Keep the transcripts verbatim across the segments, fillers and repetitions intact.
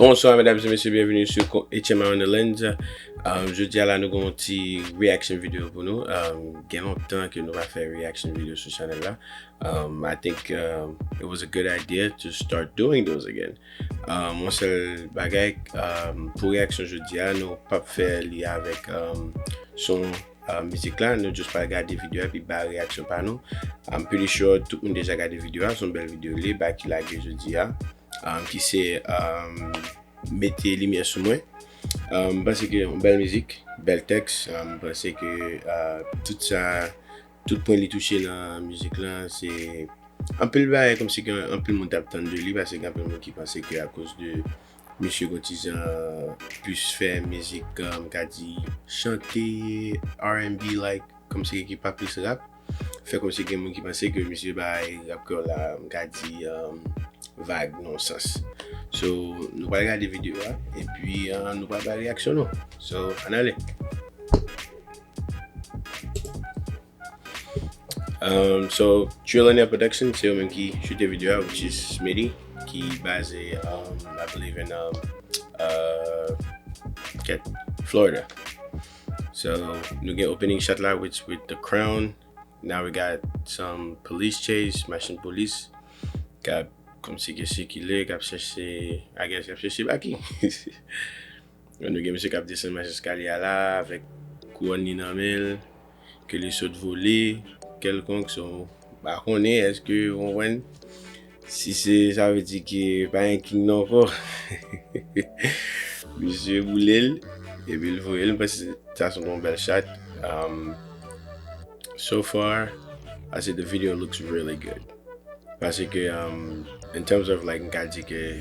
Bonsoir mesdames et messieurs, bienvenue sur H M I on the Lens. Um, jodi a la nou gen yon ti reaction video pou nou. Um, gen lontan ke nou pa fè reaction video sou channel la. Um, I think um, it was a good idea to start doing those again. Um, yon sèl bagay, um, pou reaction jodi a, nou p ap fè li avèk um, son uh, mizik la, nou just pral gade video a epi bay reaction pa nou. I'm pretty sure tout moun deja gade video a, se yon bèl video li, Baky lage jodi a, um, ki se um, mete limyè sou mwen. Um, m panse ke yon bèl mizik, bèl tèks, um, m panse ke uh, tout sa, tout pwen li touche nan mizik lan, se anpil bagay kòmsi ke anpil moun t ap tann de li, paske gen anpil moun ki panse ke akoz de misye gon ti jan plis fè mizik, um, m ka di chante R and B like, kòmsi ki pa plis rap. Fè kòmsi gen moun ki panse ke misye bay rap kreyòl la, m ka di, um, vag nan yon sans. So, nou pral gade video a, epi uh, nou pral bay reaksyon nou. So, ann ale. Um, so, Trillionaire Production, se yo menm ki choute video a, which is Smitty, ki baze, um, I believe in um, uh, Florida. So, nou gen opening shot la, which with the crown. Now we got some police chase, machin polis k ap kòmsi ke sikile, k ap chèche, I guess, k ap chèche Baky. Nou gen misye k ap desann mach eskalye a la avèk kouwòn li nan men l, ke li sot vole kèlkonk, so m pa konnen èske w konprann. Si se, sa vle di ke pa gen king nan ankò. Misye boule l, epi l voye l, m panse sa se yon bèl shot. Um, so far, I say the video looks really good. Paske, um, in terms of, like, m ka di ke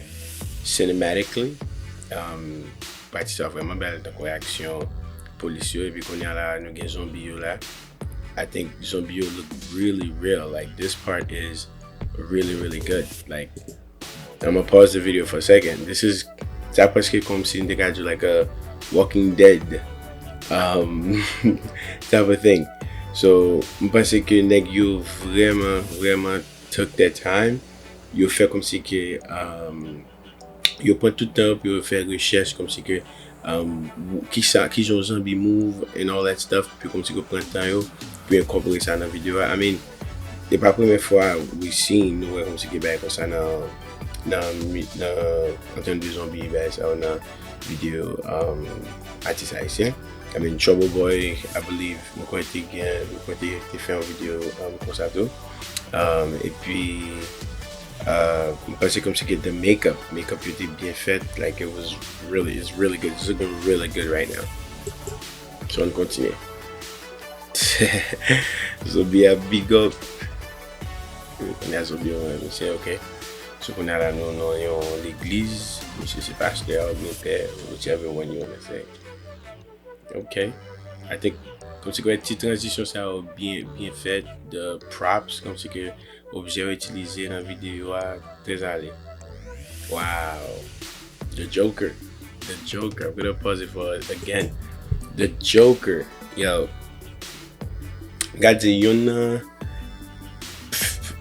cinematically, um, pati sa vrèman bèl, tankou aksyon polis yo, epi kounye a la, nou gen zonbi yo la. I think zonbi yo look really real. Like, this part is really, really good. Like, I'm gonna pause the video for a second. This is, sa prèske kòmsi n te ka di, like, a Walking Dead um, type of thing. So, m panse ke nèg yo vrèman, vrèman took their time. Yo fè kòmsi ke um, yo pran tout tan yo pou yo fè rechèch kòmsi ke um, kisa, kijan yon zanbi move and all that stuff, pou kòmsi ke pran tan yo pou enkòpore sa nan video a. I mean, e pa premye fwa we seen, nou wè kòmsi ke bagay konsa nan, nan, nan, an tèm de zonbi, bagay sa yo nan video um, atis ayisyen. I mean, Trouble Boy, I believe, mwen kwè te gen, mwen kwè te, te fè yon video um, konsa tou. Um, epi, uh, m panse kòmsi ke the makeup, makeup yo te byen fèt, like it was really, it's really good, it's looking really good right now. So, ann kontinye. Zonbi a big up. Kounye a zonbi yo wè misye, ok. So, kounye a la, nou nan yon legliz. Misye se pastè, oubyen pè, whichever one you wanna say. Ok. I think, kòmsi ke ti tranzisyon sa yo byen, byen fèt, the props, kòmsi ke objè yo itilize nan videyo a, trè ale. Wow. The Joker. The Joker. I'm gonna pause it for it again. The Joker. Yo. M ka di yonn nan,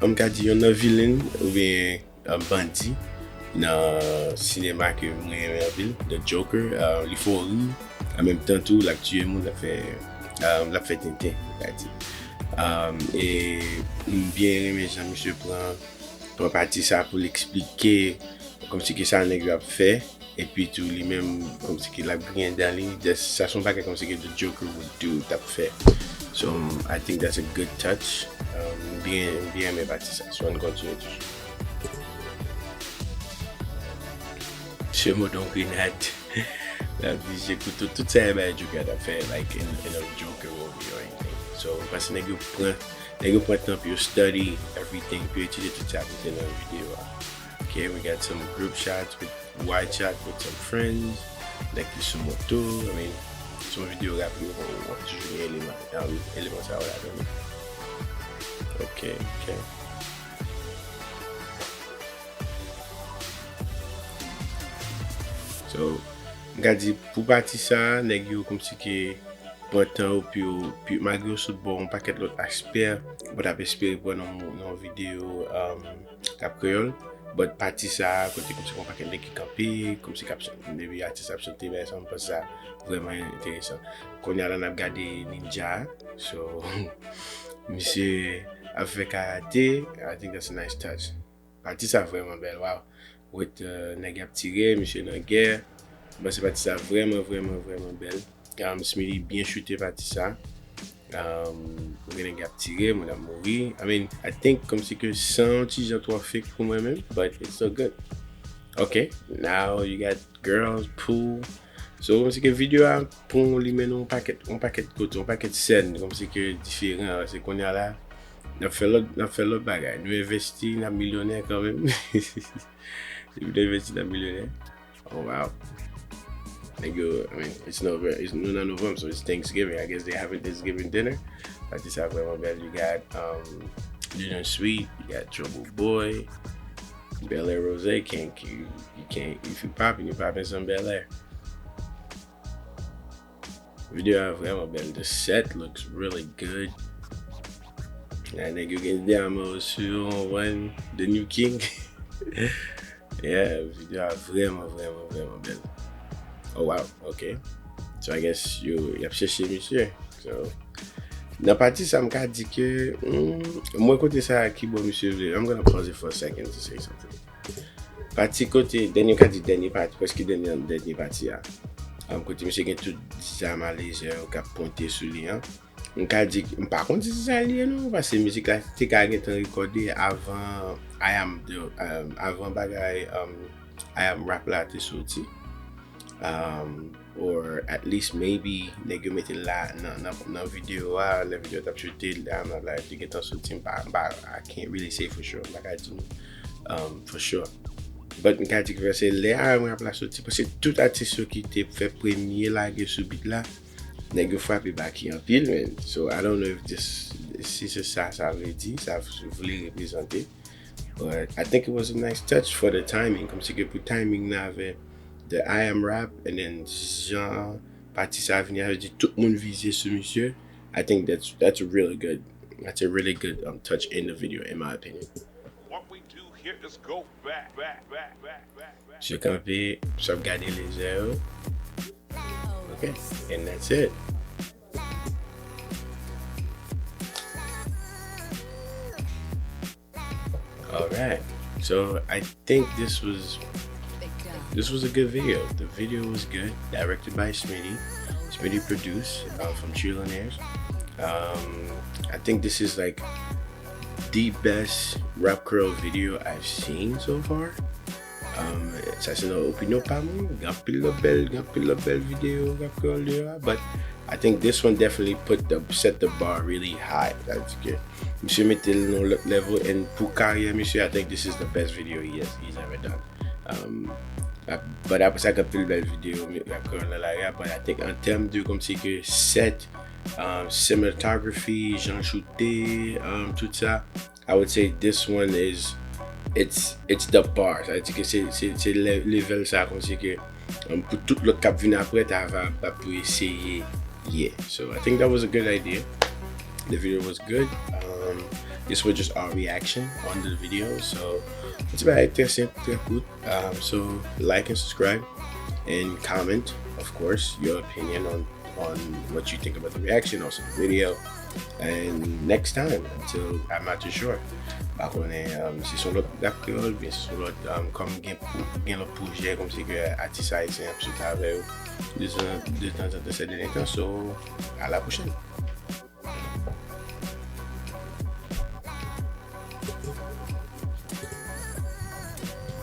m ka di yonn nan vilen oubyen uh, bandi nan sinema ke mwen renmen anpil, The Joker. Uh, li fè w ri, an menm tan tou, l ap tiye moun, l ap fè, um, l ap fè tenten, m ka di. Um, e m byen renmen jan misye pran, pran pati sa pou l eksplike kòmsi ki sa nèg yo ap fè. Epi tou li menm kòmsi ki l ap griyen dan li, sa se yon bagay kòmsi ki the Joker would do, t ap fè. So, um, I think that's a good touch. Um, m byen, m byen renmen pati sa. So, ann kontinye toujou. Misye mòd yon grenad. L ap vije kouto, tout sa e bagay Joker t ap fè, like, in, in a Joker movie or anything. So, m panse nèg yo pran, nèg yo pran tan pou yo study everything, pou yo etidye tout sa ki te nan videyo a. Okay, we got some group shots with wide shot with some friends. Nèg ki sou moto, I mean, se yon videyo rapid, w ap toujou gen eleman, um, eleman sa yo ladan li. Ok, ok. So, m ka di, pou pati sa, nèg yo kòmsi ke pran tan yo pou yo, pou, malgre yo sot ba w yon pakèt lòt aspè, ou pa t ap espere pran nan yon, nan yon videyo, um, k ap kreyòl, But pati sa a, kote kòmsi gon pakèt nèg ki kanpe, kòmsi k ap chante, epi atis ap chante, men sa, m panse sa vrèman enteresan. Kounye a la, n ap gade Ninja. So, misye ap fè karate. I think that's a nice touch. Pati sa vrèman bèl, wow. With, uh, nèg y ap tire, misye nan gè. M panse pati sa vrèman, vrèman, vrèman bèl. Um, Smitty byen choute pati sa. Um, gen nèg y ap tire, moun ap mouri. I mean, I think kòmsi ke san yon ti jan twò fake pou mwen menm, but it's so good. Ok, now you got girls, pool. So, kòmsi ke videyo a pou li mennen yon pakèt, yon pakèt kote, yon pakèt sèn, kòmsi ke diferan, se kounye a la, n ap fè lòt, n ap fè lòt bagay. Nou envesti, n ap milyonè kanmenm. Depi nou envesti, n ap milyonè. Oh, wow. Nèg yo, I mean, it's November, it's, nou nan novanm, so it's Thanksgiving. I guess they having Thanksgiving dinner. Pati sa vrèman bèl. You got, um, Dinner Suite, you got Trouble Boy, Bel Air Rose, can't, you, you can't, if you poppin', you poppin' some Bel Air. Videyo a vrèman bèl. The set looks really good. Nèg yo gen de amò sou yon one, the new king. Yeah, videyo a vrèman, vrèman, vrèman bèl. Oh, wow, ok. So, I guess yo, y ap chèche misye. So, nan pati sa, m ka di ke, hmm, mwen kote sa ki bò misye vle. I'm gonna pause it for a second to say something. Pati kote, dènye, m ka di dènye pati, prèske dènye, dènye pati a. Um, kote misye gen tout zam alejè yo k ap pwente sou li an. M ka di, m pa konn si se sa l ye non, paske mizik la te ka gentan rekòde avan I Am the, um, avan bagay, um, I Am Rap la te soti. Um, or at least maybe nèg yo mete l la nan, nan, nan videyo a, lè videyo a t ap choute, lè I Am Rap la te gentan soti, m pa, m pa, I can't really say for sure, m pa ka di nou, um, for sure. But m ka di ke se lè I Am Rap la soti, paske tout atis yo ki te fè premye lage sou beat la, nèg yo frape baki anpil, man. So, I don't know if this, si se sa sa vle di, sa vle reprezante. But I think it was a nice touch for the timing. Kòmsi ke pou timing nan avè the I Am Rap, and then jan pati sa vini, sa vle di tout moun vize sou misye. I think that's, that's a really good, that's a really good, um, touch in the video, in my opinion. What we do here is go back, back, back, back, back, back, back. Misye kanpe, misye ap gade lejè yo. Ok, and that's it. Alright. So I think this was, this was a good video. The video was good, directed by Smitty. Smitty produced, uh, from Trillionaires. Um, I think this is, like, the best Rap Creole video I've seen so far. Um, sa se nan opinyon pa m, gen anpil lòt bèl, gen anpil lòt bèl videyo Rap Creole deyò a, but I think this one definitely put the, set the bar really high. Sa vle di ke misye mete l nan lòt level, and pou karyè misye, I think this is the best video he has, he's ever done. Um, ap-, but apre sa, gen anpil bèl videyo Rap Creole nan lari a, but I think an tèm de kòmsi ke set, um, cinematography, jan l choute, um, tout sa, I would say this one is, it's, it's the bar. Sa vle di ke se, se, se le-, level sa kòmsi ke, um, pou tout lòt k ap vin apre, ta va, va pou eseye ye. So I think that was a good idea. The video was good. Um, this was just our reaction on the video. So, se te bagay trè senp, trè kout. Um, so, like and subscribe and comment, of course, your opinion on on what you think about the reaction, also the video. And next time, until I'm not too sure. Pa konnen, um, si se yon lòt Rap Kreyòl, byen si se yon lòt, um, kòm gen, gen lòt pwojè, kòmsi ke atis ayisyen ap sot avè yo. De tan, de tan zan tan, ces derniers temps. So, à la prochaine.